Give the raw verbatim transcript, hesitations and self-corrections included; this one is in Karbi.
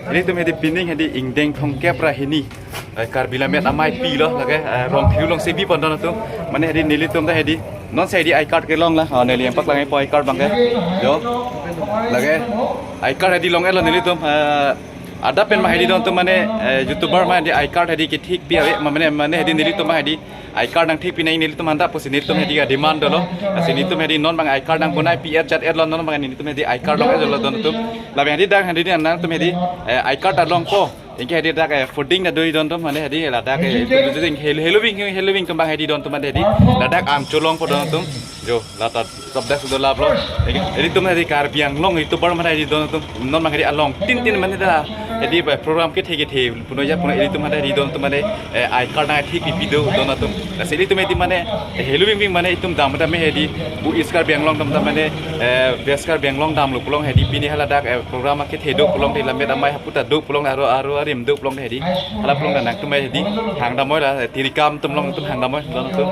Nelitum hedi pining hedi ingdeng thomkep ra hini, eh, Karbi Lammet Amei pilo lake, eh, Rongphir alongsi bipon don atum. Mane hedi nelitum ta hedi non si hedi I card kelong la. Oh, neli empak lang-ipo I card abangke. Jo. Lake I card hedi long-etlo nelitum, eh, adap pen ma hedi don atum mane, eh, YouTuber ma hedi I card hedi kethik pi ave, ma mane, mane hedi nelitum ma hedi I card nangthik pinang nelitum aphan ta pusi nelitum hedi ka demand dolo. Lasi nelitum hedi non abang I card nangponai pi-et jat-etlo, non abang nelitum hedi I card long-etlo don atum. Lapen hedi dak hedi nangtum hedi, eh, I card ta longpo. Anke hedi dak, eh, fooding ta do-i don atum mane hedi ladak, eh, helo, helo ving, helo ving atum abang hedi don atum mane hedi ladak amcho longpo don atum. Jo, la ta top desk do laplo. Anke hedi atum hedi Karbi Anglong YouTuber mane hedi don atum non abang hedi along tin tin mane ta hedi ba program kethe kethe puno ya puno hedi atum mane hedi don atum mane, eh, I card nangthik pipi do don atum. Lasi hedi atum hedi mane, eh, helo ving ving mane itum dam dam hedi, bu East Karbi Anglong dam dam mane, eh, West Karbi Anglong damlo pulo hedi pini haladak, eh, program kethe do pulo hedi Lammet Amei hapu ta do pulo aro aro arim do pulo hedi. Hala pulo nangtum hedi hang damnoi la, eh, tirikam atum along atum hang damnoi don atum.